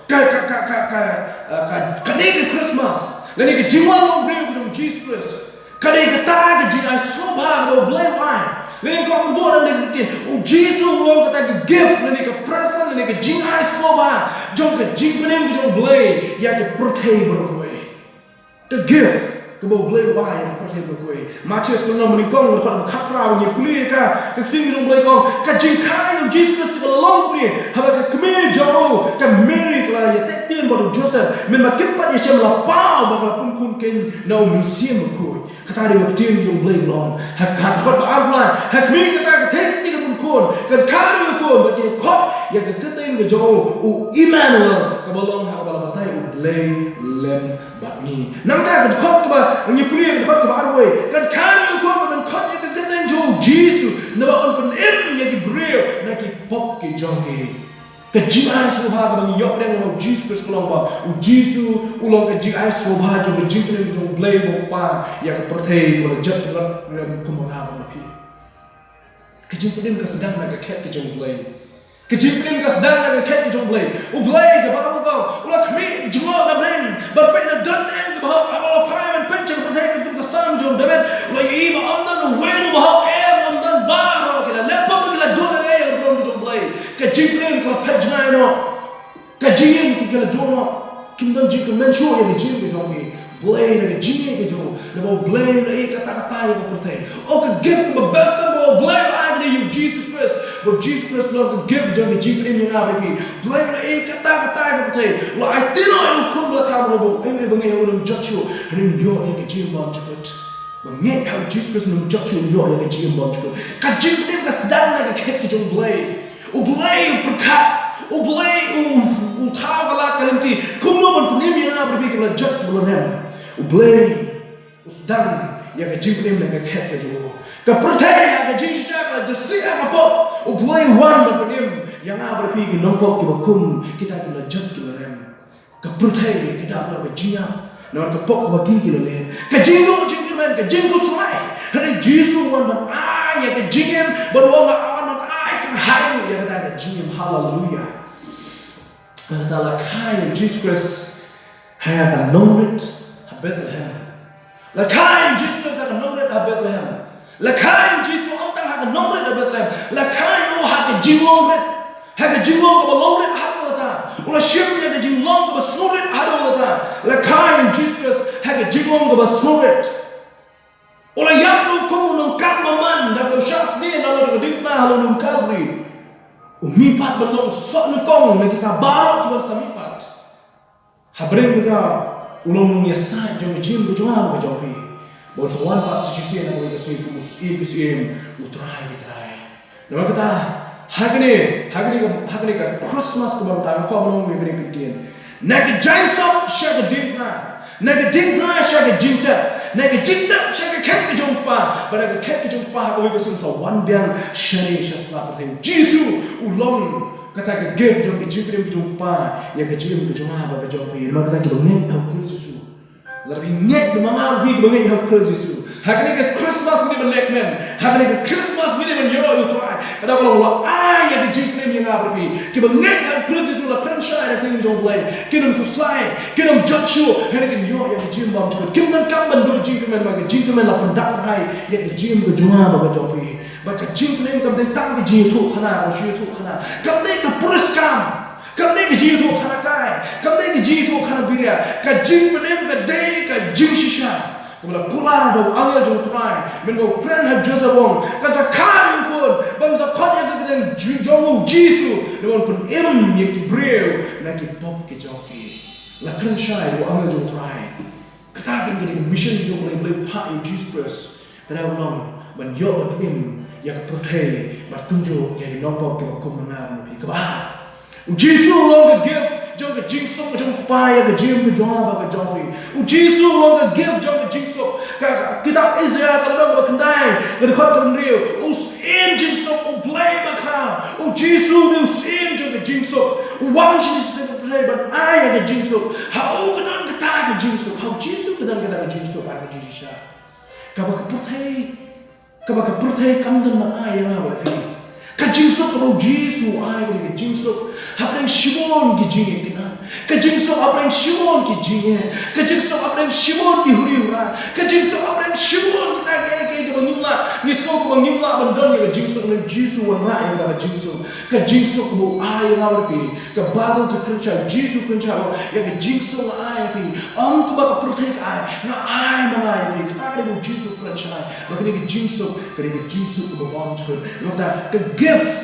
ka, ka, ka dei ka Christmas lane ka jingwan long briew ka jong u Jisu Khrist, ka dei kata ka jingai sngewbha kaba U Blei u ai. Lane nga kwah ban buh na ka ktien, u Jisu u long kata ka gift lane ka present lane ka jingai sngewbha jong ka jingpynim ka jong U Blei ïa ka pyrthei baroh kawei. Ka gift kaba U Blei u ai ïa ka pyrthei baroh kawei. Mathaios ka lynnong ba nyngkong, ka dkhot ba khatphra, ngi pule ïa ka, ka ktien jong U Blei ka ong, ka jingkha ïa u Jisu Khrist ka la long kumne, haba ka kmie jong u ka Mary ka la ïateh ktien bad u Joseph, mynba kim pat ïashem, la paw ba ka la pun khun keiñ na U Mynsiem Bakhuid. Kata ka dei ka ktien jong U Blei ka la ong. Ha ka dkhot ba arphew lai, ha khmih kata ka theh shatei ka pun khun, kan kha ruh ïa u khun, bad kin khot ïa ka kyrteng ka jong u, u Immanuel, kaba long ha kaba la batai U Blei lem bad ngi. Nangta ka dkhot kaba ngi pule, ka dkhot kaba arphew wei, kan kha ruh ïa u khun, bad kan khot ïa ka kyrteng jong u Jisu, naba un pynim ïa ki briew na ki pop ki jong ki. Ka jingai sngewbha kaba ngi ïoh pdiang na U Jisu Khrist ka long ba U Jisu u long ka jingai sngewbha jong ka jingpynim jong U Blei U Kpa ïa ka pyrthei kaba la jot kaba la rem kum ma nga bad ma phi. Ka jingpynim ka sdang na ka khet ka jong U Blei. Ka jingpynim ka sdang na ka khet ka jong U Blei. U Blei kaba u la khmih jngoh na bneng bad peit na don em kaba hok, haba la phai ban peit sha ka pyrthei kum ka Salm jong David, u la ïohi ba ym don uwei ruh ba hok, em, ym don baroh ki la leh pop, ki la duh lane ïa ka throne ka jong U Blei. Ka jingpynim ka la phet jngai noh. Ka jingim ki la duh noh. Kim don jingkyrmen shuh ïa ka jingim ka jong ki. Blei na ka jingim ka jong u. Naba U Blei u la ïeit katta katta ïa ka pyrthei. O, ka gift kaba best ba U Blei u la ai ka dei ïa U Jisu Khrist. Ba U Jisu Khrist u long ka gift jong ka jingpynim ïa nga bad ïa phi. Blei u la ïeit katta katta ïa ka pyrthei. U la aiti noh ïa u khun ba la kham ruh ba uei uei ba ngeit ïa u un ym jot shuh, hynrei un ïoh ïa ka jingim bymjukut. Ba ngeit ha U Jisu Khrist un ym jot shuh, un ïoh ïa ka jingim bymjukut. Ka jingpynim ka sdang na ka khet ka jong U Blei. U Blei u pyrkhat, U Blei u, u thaw ka lad ka lynti kumno ban pynim ïa nga bad ïa phi kiba la jot kiba la rem. U Blei u sdang ïa ka jingpynim na ka khet ka jong u. Ka pyrthei ha ka jingshisha ka la jyrsieh ha ka pop. U Blei u wan ban pynim ïa nga bad ïa phi ki nongpop kiba kum kita kiba la jot kiba la rem. Ka pyrthei ka dap da ka jingïap namar ka pop kaba ki ki la leh. Ka jingduh jingkyrmen, ka jingkhuslai. Hynrei Jisu u wan ban ai ïa ka jingim, ban wan ban ai, ban ai kyrhai ïa kata ka jingim. Haleluya. Kata la kha ïa U Jisu Khrist ha ka nongrit ha Bethlehem. La kha ïa U Jisu Khrist ha ka nongrit ha Bethlehem. La kha ïa U Jisu ym tang ha ka nongrit ha Bethlehem. La kha ïa u ha ka jinglong rit. Ha ka jinglong kaba long rit haduh katta. U la shim ïa ka jinglong kaba sngewrit haduh katta. La kha ïa U Jisu Khrist ha ka jinglong kaba sngewrit. U la ïap ruh kum u nongkam bymman, da u shah sniew na lade ka diengphna halor lum Kalbari. U mihpat ban long sohnyngkong na kita baroh kiban sa mihpat. Hapdeng kata, u long u nongïasaid jong ka jingim ka jong nga bad ka jong phi. Ba un sa wan pat sa shisien ha kawei ka sngi kum u Syiem ki syiem, u Trai ki trai. Namar kata, ha kane, ha kane ka, ha kane ka Christmas kaba mynta, nga kwah ban ong ïa kane ka ktien. Na ka jaiñsop sha ka diengphna, na ka diengphna sha ka jingtep, na ka jingtep sha ka khet ka jong U Kpa, bad na ka khet ka jong U Kpa ha kawei ka sngi sa wan biang shane sha sla pyrthei. Jisu u long kata ka gift jong ka jingpynim ka jong U Kpa ïa ka jingim ka jong nga bad ka jong phi. Namar kata, kiba ngeit ha U Khrist Jisu, lada phi ngeit, namar phi kiba ngeit ha U Khrist Jisu, ha kane ka Christmas ngin ïa leh kmen, ha kane ka Christmas ngin ïa ïaroh ïa U Trai. Ka dei ba u la ai ïa ka jingpynim ïa nga bad ïa phi. Kiba ngeit ha U Khrist Jisu, la kren shai da ka ktien jong U Blei, kin ym khuslai, kin ym jot shuh, hynrei kin ïoh ïa ka jingim bymjukut. Kim donkam ban duh jingkyrmen, ba ka jingkyrmen la pyndap kyrhai ïa ka jingim ka jong nga bad ka jong phi. Ba ka jingpynim kam dei tang ka jingïathuhkhana, ka jingïathuhkhana. Kam dei ka puriskam. Kam dei ka jingïathuhkhana kai. Kam dei ka jingïathuhkhana biria. Ka jingpynim ka dei ka jingshisha kaba la kular da u angel jong U Trai, mynba u kren ha u Joseph, u ong, kan sa kha ïa u khun, ban sa khot ïa ka kyrteng jong u Jisu, namar un pynim ïa ki briew na ki pop ki jong ki. La kren shai da u angel jong U Trai. Kata ka dei ka mission jong U Blei, Blei u phah ïa u Jisu Khrist. Ka dei ban long, ban ïoh ban pynim ïa ka pyrthei bad kumjuh ïa ki nongpop kiba kum ma nga bad ma phi. Kaba ar, U Jisu u long ka gift jong ka jingsuk jong U Kpa ïa ka jingim ka jong nga bad ka jong phi. U Jisu u long ka gift jong ka jingsuk. Ka, ka kitab Isaiah ka lynnong kaba khyndai, ka dkhot kaba hynriew. U Syiem jingsuk, U Blei bakla. U Jisu u dei u Syiem jong ka jingsuk. U wan sha ka pyrthei ban ai ïa ka jingsuk. Ha u ka don kata ka jingsuk. Ha U Jisu ka don kata ka jingsuk, ha ka jingsuk. Kaba ka pyrthei, kaba ka pyrthei kam don ban ai ïa nga bad ïa phi. Ka jingsuk kaba U Jisu u ai ka dei ka jingsuk hapdeng shibun ki jingïakynad. Ka jingsuk hapdeng shibun ki jingeh. Ka jingsuk hapdeng shibun ki huri hura. Ka jingsuk hapdeng shibun kita kiei kiei kiba ngim lah. Ngi sngew kaba ngim lah ban don ïa ka jingsuk, hynrei U Jisu u wanrah ïa ka jingsuk. Ka jingsuk kaba u ai ïa nga bad ïa phi. Ka Baibl ka kren shai, U Jisu u kren shai, ïa ka jingsuk nga ai ïa phi. Ym kumba ka pyrthei ka ai, nga ai ma nga ïa phi. Kata ka dei U Jisu u kren shai. Ba kane ka jingsuk ka dei ka jingsuk kaba bymjukut. Namar kata ka gift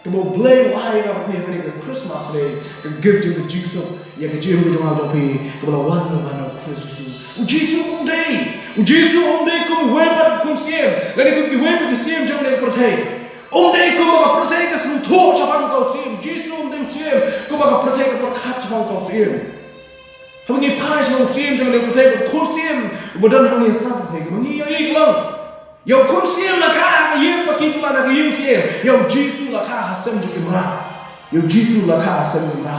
kaba U Blei u ai ïa nga bad ïa phi ha kane ka Christmas ka dei ka gift jong ka jingsuk ïa ka jingim ka jong nga jong phi, kaba la wan lyngba na U Khrist Jisu. U Jisu um dei, U Jisu um dei kum uwei pat u khun syiem lane kum kiwei pat ki syiem jong kane ka pyrthei. Um dei kumba ka pyrthei ka sngewthuh shaphang uta u syiem. Jisu um dei u syiem kumba ka pyrthei ka pyrkhat shaphang uta u syiem. Haba ngi phai shaphang u syiem jong kane ka pyrthei, bad u khun syiem uba don hangne ha sla pyrthei, kaba ngi ïohi ka long, ïa u khun syiem la kha ha ka ïing paki, la kha ha ka ïing syiem. Ïa U Jisu la kha ha sem jong ki mrad. Ïa u Jisu la kha seng kumta.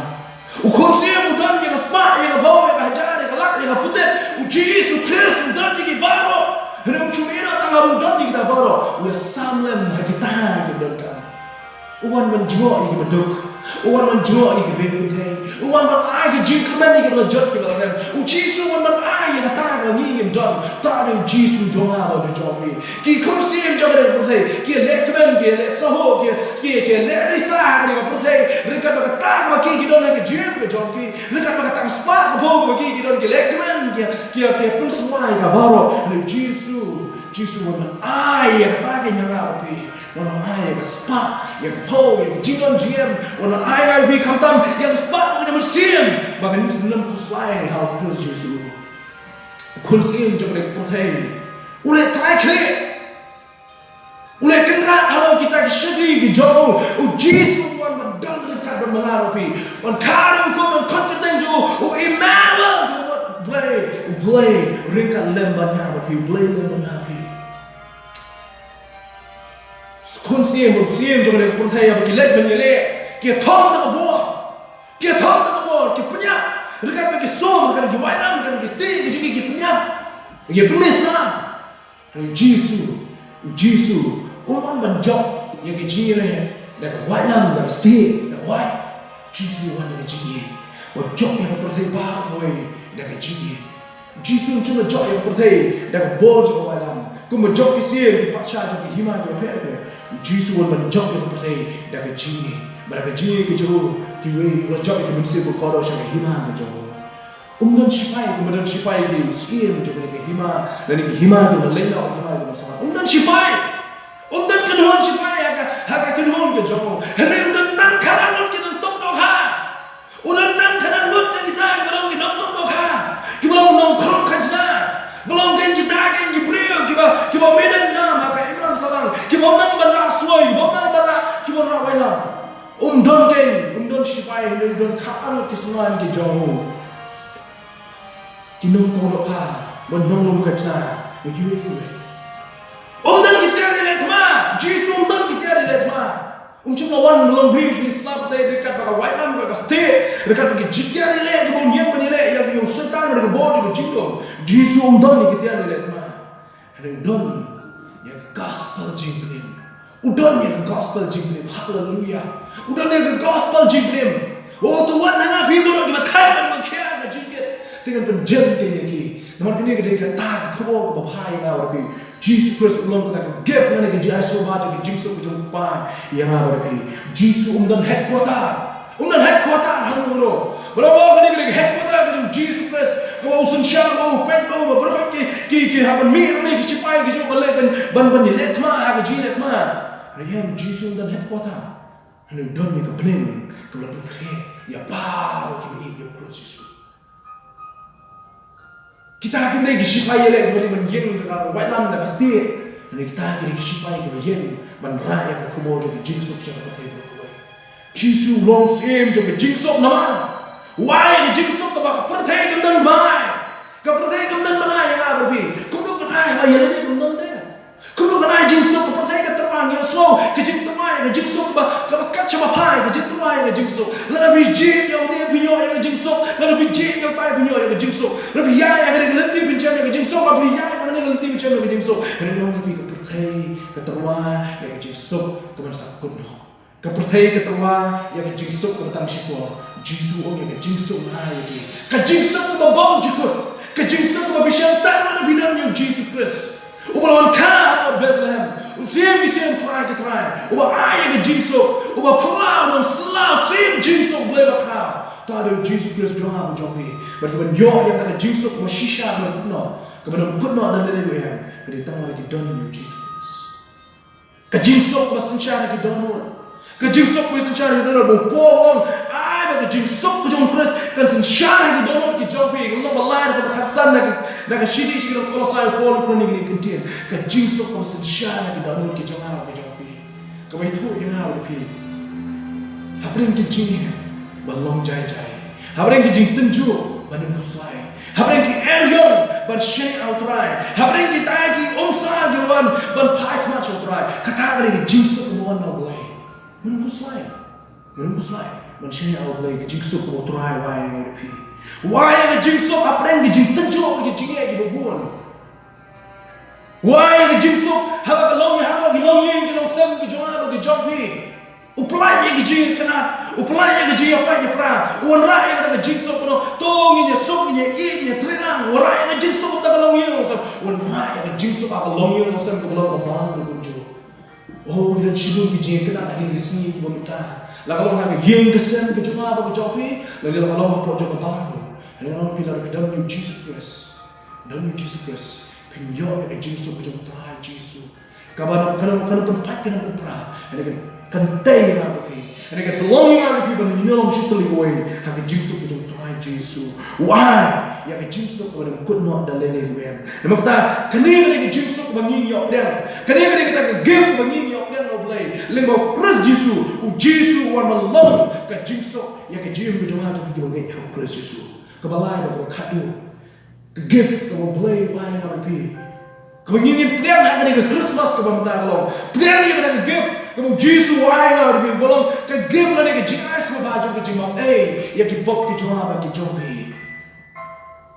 U khun siem u don ïa ka spah, ïa ka phew, ïa ka hajar, ïa ka lak, ïa ka putet. U Jisu Khrist u don ïa ki baroh. Hynrei um shym ïoh tang haba u don ïa kita baroh, u ïasam lem ha kita kiba donkam. U wan ban jngoh ïa kiba duk. U wan ban jngoh ïa kiba pynthei. U wan ban ai ki jingkyrmen ïa kiba la jot kiba la rem. U Jisu u wan ban ai ïa kata kaba ngi ngim don. Te u Jisu jong nga bad jong phi. Ki khun siem jong kane ka pyrthei ki leh kmen, ki leh sahuh, ki, ki, ki leh risa ha kane ka pyrthei. Ryngkat bad kata kaba ki, ki don ha ka jingim ka jong ki. Ryngkat bad kata ka spah ka phew kaba ki, ki don, ki leh kmen, ki, ki, ki pynsngewbha ïa ka baroh. Hynrei u Jisu, u Jisu u wan ban ai ïa kata ka ïa nga bad phi. U wan ban ai ïa ka spah, ïa ka phew, ïa ka jingdon jingem. U wan ban ai ïa nga bad phi khamtam ïa ka spah ka jingmynsiem. Ba ngin ym khuslai ha u Khrist Jisu. U khun siem jong kane ka pyrthei u leh trai khlieh. U leh kynrad halor kita ki shakri ki jong u. U Jisu u wan ban don ryngkat bad nga bad phi. Ban kha ïa u khun, ban khot kyrteng jong u, u Immanuel, kaba mut Blei, u Blei ryngkat lem bad nga bad phi, u Blei lem bad nga bad phi. Khun siem, khun siem jong kane ka pyrthei haba ki leit ban ïaleh, ki ïathong da ka bor. Ki ïathong da ka bor, ki pynïap ryngkat bad ki sum, ryngkat bad ki waitlam, ryngkat bad ki stieh, ki jong ki, ki pynïap. Ki pynmih sla. U Jisu, u Jisu um wan ban jop ïa ka jingïaleh da ka waitlam, da ka stieh, da ka wait. Jisu u wan da ka jingïeit ban jop ïa ka pyrthei baroh kawei da ka jingïeit. Jisu um shym la jop ïa ka pyrthei da ka bor jong ka waitlam, kumba jop ki siem, ki patsha jong ki hima kiba pher pher. Jisu u wan ban jop ïa ka pyrthei da ka jingïeit. Bad da ka jingïeit ka jong u, kiwei, u la jop ïa ki mynsiem bakordor sha ka hima ka jong u. Um don shipai kumba don shipai ki siem jong kane ka hima, lane ki hima kiba leit noh, ki hima kiba sah. Um don shipai. Um don kynhun shipai ha ka, ha ka kynhun ka jong u. Hynrei u don tang khatar ngut ki nongtuh dohkha. U don tang khatar ngut na kita kiba long ki nongtuh dohkha, kiba long nongkhrong khajna, ba long kein kita kein ki briew kiba, kiba madan nam ha ka imlang sahlang, kiba ym nang ban rah suwai, kiba ym nang ban rah, kiba rah waitlam. Um don kein, um don shipai, hynrei u don khatar ngut ki synran ki jong u, ki nongtuh dohkha, ba nonglum khajna, ba kiwei kiwei. Um don ki tiar ïaleh thma. Jisu um don ki tiar ïaleh thma. Um shym la wan ban long briew sha ki sla pyrthei ryngkat bad ka waitlam, ryngkat bad ka stieh, ryngkat bad ki jingtiar ïaleh kiba un ïeng ban ïaleh ïa ka, ïa u Soitan bad ka bor jong ka jingdum. Jisu um don ïa ki tiar ïaleh thma. Hynrei u don ïa ka gospel jingpynim. U don ïa ka gospel jingpynim. Haleluya. U don ïa ka gospel jingpynim. U ong, to wan na nga phi baroh kiba thait bad kiba khia ka jingkit, te ngan pynjem kein ïa ki. Namar kane ka dei kata ka khubor kaba bha ïa nga bad phi. Jisu Khrist u long kata ka gift lane ka jingaisuk ba jong ka jingsuk ka jong u Kpa ïa nga bad phi. Jisu um don headquarter. Um don headquarter hangno hangno. Ba la ong kane ka dei ka headquarter ka jong u Jisu Khrist, kaba u synshar, ba u peit, ba u, ba baroh ki, ki, ki hap ban mih lane ki shipai ki jong u ban leit ban, ban, ban ïaleh thma ha ka jingïaleh thma. Hynrei em, Jisu um don headquarter. Hynrei u don ïa ka bneng kaba la pynkhreh ïa baroh kiba ïeit ïa u Khrist Jisu. Kita ki dei ki shipai ïaleh kiba dei ban ïeng da ka waitlam, da ka stieh. Hynrei kita ki dei ki shipai kiba ïeng ban rah ïa ka khubor jong ka jingsuk sha ka pyrthei baroh kawei. Jisu u long u syiem jong ka jingsuk namar u ai ïa ka jingsuk kaba ka pyrthei kam don ban ai. Ka pyrthei kam don ban ai ïa nga bad phi. Kumno kan ai haba ïa lade kam don te? Kumno kan ai jingsuk? Ka pyrthei ka tyrwa, ngi ïohsngew ka jingtyrwa ïa ka jingsuk kaba, kaba kat shaba phai, ka jingtyrwa ïa ka jingsuk. Lada phi jied ïa une phin ïoh ïa ka jingsuk, lada phi jied ïa utai phin ïoh ïa ka jingsuk. Lada phi ïaid ïa kane ka lynti phin shem ïa ka jingsuk, lada phi ïaid ïa kane ka lynti phin shem ïa ka jingsuk. Hynrei ka long ïa phi, ka pyrthei ka tyrwa ïa ka jingsuk kaban sa kut noh. Ka pyrthei ka tyrwa ïa ka jingsuk kaba tang shipor. Jisu u ong ïa ka jingsuk nga ai ïa phi. Ka jingsuk kaba bymjukut. Ka jingsuk kaba phi shem tang lada phi don ïa u Jisu Khrist, uba la wan kha ha Bethlehem, u Syiem ki syiem, Trai ki trai, uba ai ïa ka jingsuk, uba phylla, uba sylla, u Syiem jingsuk Blei bakhraw. Te u dei u Jisu Khrist jong nga bad jong phi. Bad kaban ïoh ïa kata ka jingsuk kaba shisha, kaban kut noh, kaban ym kut noh da lade ruh em, ka dei tang lada ki don ïa u Jisu Khrist. Ka jingsuk kaba synshar ha ki dohnud. Ka jingsuk kaba synshar ha ki dohnud. Ba u Paul u ong, ai ba ka jingsuk ka jong u Khrist kan synshar ha ki dohnud ki jong phi. Ka lynnong ba lai, dkhot ba khatsan, na ka, na ka shithi sha ki nong Kolossai, u Paul u kren ïa kane ka ktien. Ka jingsuk kaba synshar ha ki dohnud ki jong nga, ki jong phi. Kaba ïathuh ïa nga bad phi. Hapdeng ki jingeh ban long jai jai. Hapdeng ki jingtynjuh ban ym khuslai. Hapdeng ki eriong ban shaniah ha u Trai. Hapdeng kita ki umsa ki wan ban phai khmat sha u Trai. Kata ka dei ka jingsuk kaba wan na u Blei. Ym khuslai. Ngam khuslai ban shaniah ha U Blei, ka jingsuk kaba U Trai u ai ïa nga bad phi. U ai ïa ka jingsuk hapdeng ki jingtynjuh bad ki jingeh kiba bun. U ai ïa ka jingsuk haba ka long ïa, haba ki longïing ki longsem ki jong nga bad ki jong phi. U pyllait ïa ka jingïakynad, u pyllait ïa ka jingïapait ïapra. U wanrah ïa kata ka jingsuk, u ong, to ngin ïasuk, ngin ïa, ngin ïatreilang. U wanrah ïa ka jingsuk ha kata ka longïing longsem. U wanrah ïa ka jingsuk ha ka longïing longsem kaba long ka balang ruh kumjuh. Oh, ki don shibun ki jingïakynad ha kine ki sngi kiba mynta. La ka long ha ka ïing ka sem ka jong nga bad ka jong phi, lane la ka long hapoh jong ka balang ruh. Hynrei nga ong ïa phi, lada phi don ïa U Jisu Khrist, don ïa U Jisu Khrist, phin ïoh ïa ka jingsuk ka jong U Trai Jisu. Kaba kan, kan pynpait, kan pynpra. Hynrei kan, kan tei ïa nga bad phi. Hynrei kan pynlong ïa nga bad phi ban ïa long shi tylli kawei ha ka jingsuk ka jong U Trai Jisu. U ai ïa ka jingsuk kaba ym kut noh da lei lei ruh em. Namar kata, kane ka dei ka jingsuk kaba ngi ngi ïoh pdiang. Kane ka dei kata ka gift kaba ngi ngi ïoh pdiang na U Blei lyngba U Khrist Jisu. U Jisu u wan ban long ka jingsuk ïa ka jingim ka jong nga jong phi kiba ngeit ha U Khrist Jisu. Kaba lai bad kaba khatduh, ka gift kaba U Blei u ai ïa nga bad phi, kaba ngi ngin pdiang ha kane ka Christmas kaba mynta ka long. Pdiang ïa kata ka gift kaba U Jisu u ai ïa nga bad phi, ba long ka gift lane ka jingai sngewbha jong ka jingmap ei ïa ki pop ki jong nga bad ki jong phi.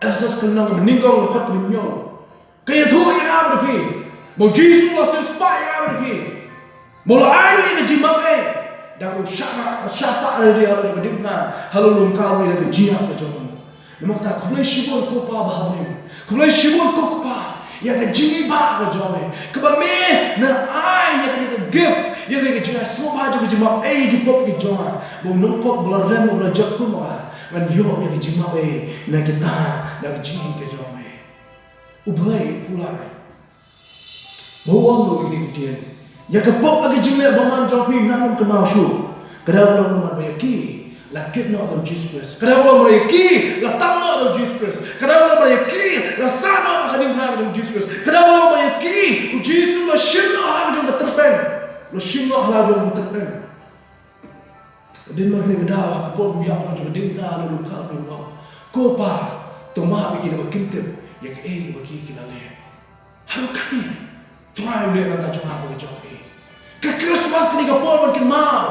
Ephesos ka lynnong kaba nyngkong, ka dkhot kaba hynñiew ka ïathuh ïa nga bad phi ba U Jisu u la siewspah ïa nga bad phi, ba u la ai ruh ïa ka jingmap ei da kaba u shah, shah sah lade halor ka diengphna halor lum Kalbari da ka jingïap ka jong u. Namar kata, khublei shibun ko Pa ba ha bneng, khublei shibun ko Kpa ïa ka jingibah ka jong me, kaba me me la ai ïa kane ka gift, ïa kane ka jingai sngewbha jong ka jingmap ei ïa ki pop ki jong nga, ba u nongpop ba la rem, ba la jot kum nga, ngan ïoh ïa ka jingmap ei na kita, na ka jingim ka jong me. U Blei u kular ba u ong ïa kine ki ktien: ïa ka pop bad ka jingleh bymman jong phi ngan ym kynmaw shuh. Ka daw ba long namar ba ïa ki la kit noh da U Jisu Khrist. Ka daw ba long ba ïa ki la tang noh da U Jisu Khrist. Ka daw ba long ba ïa ki la sah noh ha ka diengphna ka jong U Jisu Khrist. Ka daw ba long ba ïa ki U Jisu u la shim noh ha la ka jong ka tyrpeng. U la shim noh ha la ka jong ka tyrpeng. Hadien mar kane ka daw, ha ka por ba u ïap halor jong ka diengphna halor lum Kalbari, u ong: Ko Pa, to map ïa ki, namar kim tip ïa kaei kaba ki, ki la leh. Haduh katne U Trai u leh na ka bynta jong nga bad ka jong phi. Ka Christmas kane ka por ban kynmaw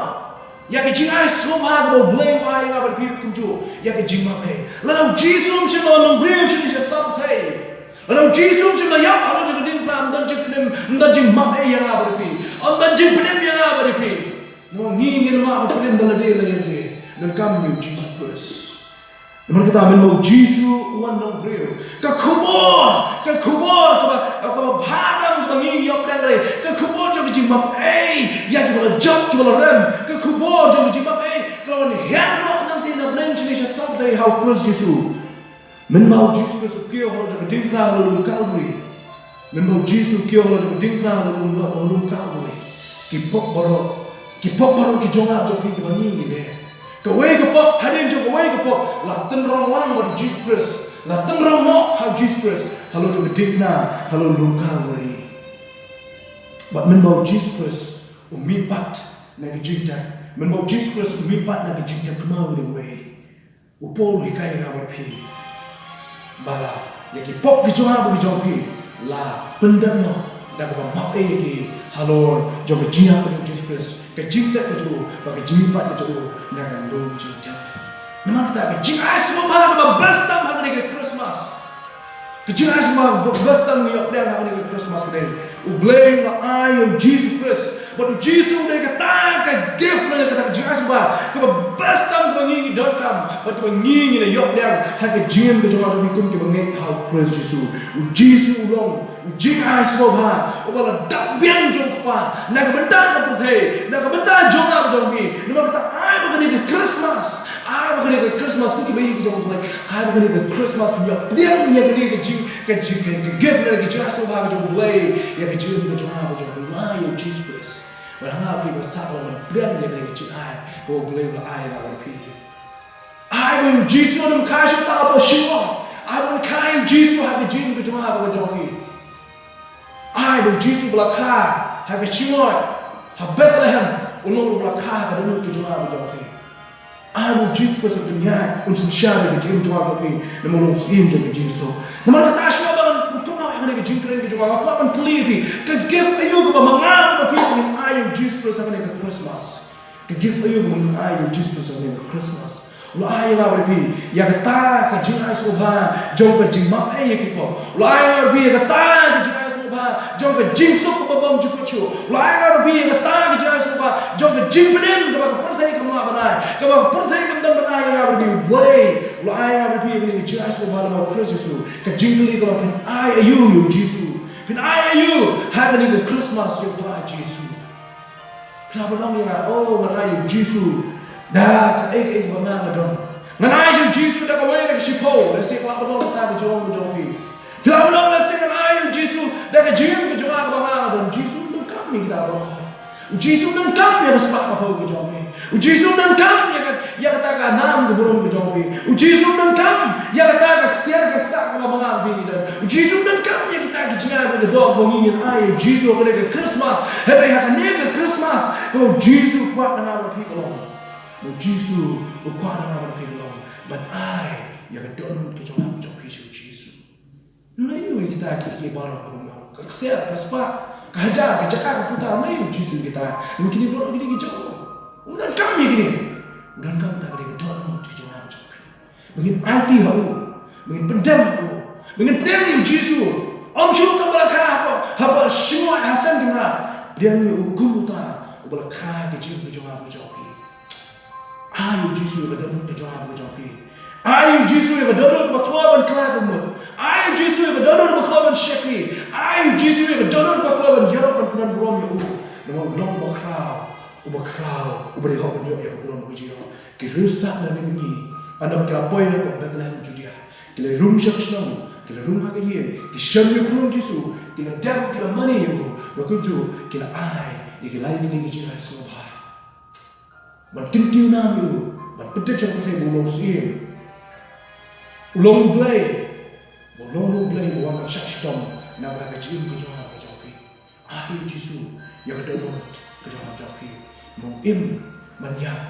ïa ka jingai sngewbha kaba U Blei u ai ïa nga bad phi ruh kumjuh, ïa ka jingmap ei. Lada U Jisu um shym la wan long briew shane sha sla pyrthei, lada U Jisu um shym la ïap halor jong ka diengphna, ym don jingpynim, ym don jingmap ei ïa nga bad phi, ym don jingpynim ïa nga bad phi. Namar ngi ngin map ban pynim da lade la ïalade, donkam ïa U Jisu Khrist. Namar kata, mynba U Jisu u wan long briew, ka khubor, ka khubor kaba, kaba bha tam kaba ngi ngi ïoh pdiang ka dei ka khubor jong ka jingmap ei ïa kiba la jop, kiba la rem. Ka khubor jong ka jingmap ei ka la wan hiar noh nangta na bneng shane sha sla pyrthei ha U Khrist Jisu. Mynba U Jisu Khrist u kiew halor jong ka diengphna halor lum Kalbari, mynba U Jisu u kiew halor jong ka diengphna halor lum, halor lum Kalbari, ki pop baroh, ki pop baroh ki jong nga jong phi kiba ngi ngi leh. Kawei ka pop hadien jong kawei ka pop la tynrong lang bad U Jisu Khrist, la tynrong noh ha U Jisu Khrist halor jong ka diengphna halor lum Kalbari. Bad mynba U Jisu Khrist u mihpat na ka jingtep, mynba U Jisu Khrist u mihpat na ka jingtep kynmaw ïa kawei, u Paul u hikai ïa nga bad phi ba la, ïa ki pop ki jong nga bad ki jong phi la pyndep noh da kaba map ei ïa ki halor jong ka jingïap ka jong U Jisu Khrist, ka jingtep ka jong u bad ka jingmihpat ka jong u na ka lum jingtep. Namar kata, ka jingai sngewbha kaba best tam ha kane ka Christmas, ka jingai sngewbha kaba best tam ngi ïoh pdiang ha kane ka Christmas ka dei U Blei u la ai ïa U Jisu Khrist. Bad U Jisu u dei kata ka gift lane kata ka jingai sngewbha kaba best tam kaba ngi ngi donkam bad kaba ngi ngi la ïoh pdiang ha ka jingim ka jong nga jong phi kum kiba ngeit ha U Khrist Jisu. U Jisu u long u jingai sngewbha uba la dap biang jong U Kpa na ka bynta ka pyrthei, na ka bynta jong nga jong phi. Namar kata, ai ba kane ka Christmas, ai ba kane ka Christmas, ko kiba ïeit ki jong U Blei, ai ba kane ka Christmas phin ïoh pdiang ïa kane ka jing, ka jing, ka, ka gift lane ka jingai sngewbha ka jong U Blei ïa ka jingim ka jong nga ka jong phi, ïa U Jisu Khrist. Bad ha nga phi ba sah ban pdiang ïa kane ka jingai kaba U Blei u la ai ïa nga bad phi. Ai ba U Jisu un kha shuh tang hapoh shynrong. Ai ba un kha ïa U Jisu ha ka jingim ka jong nga bad ka jong phi. Ai ba U Jisu ba la kha ha ka shynroi ha Bethlehem, un long ruh ba la kha ha ka dohnud ka jong nga bad jong phi. Ai ba U Jisu Khrist un pynïaid, un synshar ïa ka jingim jong nga jong phi, namar u long u syiem jong ka jingsuk. Namar kata, shuwa ba ngan pynkut noh ïa kane ka jingkren ka jong nga, nga kwah ban pule ïa phi, ka gift aïu kaba ma nga bad ma phi ngin ai ïa U Jisu Khrist ha kane ka Christmas? Ka gift aïu ba u la ai ïa u Jisu Khrist ha kane ka Christmas? U la ai ïa nga bad ïa phi ïa kata ka jingai sngewbha jong ka jingmap ei ïa ki pop. U la ai ïa nga bad ïa phi ïa kata ka jingai sngewbha jong ka jingsuk kaba bym jukut shuh. U la ai ïa nga bad ïa phi ïa kata ka jingai sngewbha jong ka jingpynim kaba ka pyrthei kam lah ban ai, kaba ka pyrthei kam don ban ai ïa nga bad ïa phi. U Blei u la ai ïa nga bad ïa phi ïa kane ka jingai sngewbha lyngba u Khrist Jisu. Ka jingkylli ka long, phin ai aïu ïa u Jisu? Phin ai aïu ha kane ka Christmas ïa u Trai Jisu? Phi lah ban ong ïa nga, "Oh, ngan ai ïa u Jisu da kaei kaei ba nga nga don. Ngan ai ïa u Jisu da kawei na ka shiphew." Lehse phi lah ban ong kata ka jingong ka jong phi. Phi lah ban ong, "Lehse ngan ai ïa u Jisu da ka jingim ka jong nga kaba nga nga don." U Jisu um donkam ïa kita baroh. U Jisu um donkam ïa ka spah ka phew ka jong phi. U Jisu um donkam ïa ka, ïa kata ka nam ka burom ka jong phi. U Jisu um donkam ïa kata ka ksiar ka ksah kaba ma nga bad phi ngi don. U Jisu um donkam ïa kita ki jingïaid bad ka doh kaba ngi ngin ai ïa u Jisu ha kane ka Christmas. Hynrei ha kane ka Christmas kaba u Jisu u kwah na nga bad phi ka long, u Jisu u kwah na nga bad phi ka long ban ai ïa ka dohnud ka jong nga ka jong phi sha u Jisu. Nangno ïa kita ki, ki baroh ka long, ka ksiar, ka spah, ka hajar, ka jaka, ka puta, nangno ïa u Jisu ïa kita? Nangno kine baroh kine ki jong u. U donkam ïa kine. U donkam ïa kita, kine ka dohnud ka jong nga ka jong phi. Ba ngin aiti ha u, ba ngin pyndem ha u, ba ngin pdiang ïa u Jisu. Ym shuh tang ba la kha hapoh, hapoh shyngoh ha seng ki mrad. Pdiang ïa u kum uta uba la kha ka jingim ka jong nga ka jong phi. Ai ïa u Jisu ïa ka dohnud ka jong nga ka jong phi. Ai ïa u Jisu ïa ka dohnud kaba khlaiñ ban khlaiñ ka mut. Ai ïa u Jisu ïa ka dohnud kaba khlaiñ ban shakri. Ai ïa u Jisu ïa ka dohnud kaba khlaiñ ban ïaroh ban pynban burom ïa u. Namar u long uba khraw, uba khraw, uba dei hok ban ïoh ïa ka burom ka jingïaroh. Ki riewstad na mihngi, ynda ba ki la poi hapoh Bethlehem Judia, ki la rung sha ka shnong, ki la rung ha ka ïing, ki shem ïa u khunlung Jisu, ki la dem, ki la mane ïa u, bad kumjuh ki la ai ïa ki lai tylli ki jingai sngewbha. Ban kyntiew nam ïa u, ban pyntip sha ka pyrthei ba u long u Syiem, u long u Blei, ba u long u Blei uba wan ban shah shitom na ka bynta ka jingim ka jong nga ka jong phi. Ai ïa u Jisu ïa ka dohnud ka jong nga ka jong phi. Ba u im ban ïap,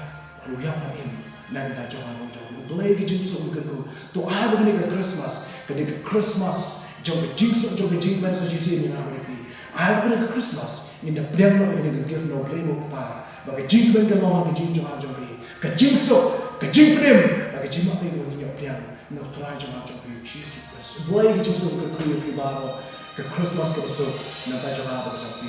ba u ïap ban im na ka bynta jong nga ka jong phi. U Blei ka jingsuk u kyrkhu. To ai ba kane ka Christmas, kane ka Christmas jong ka jingsuk, jong ka jingkmen sa shisien ïa nga bad ïa phi. Ai ba kane ka Christmas ngin da pdiang noh ïa kane ka gift na u Blei ba u Kpa, ba ka jingkmen kan long ha ka jingim jong nga jong phi, ka jingsuk, ka jingpynim, ba ka jingmap ei kaba ngin ïoh pdiang na u Trai jong nga jong phi u Jisu Khrist. U Blei ka jingsuk u kyrkhu ïa phi baroh. Ka Christmas kaba suk na ka bynta jong nga bad ka jong phi.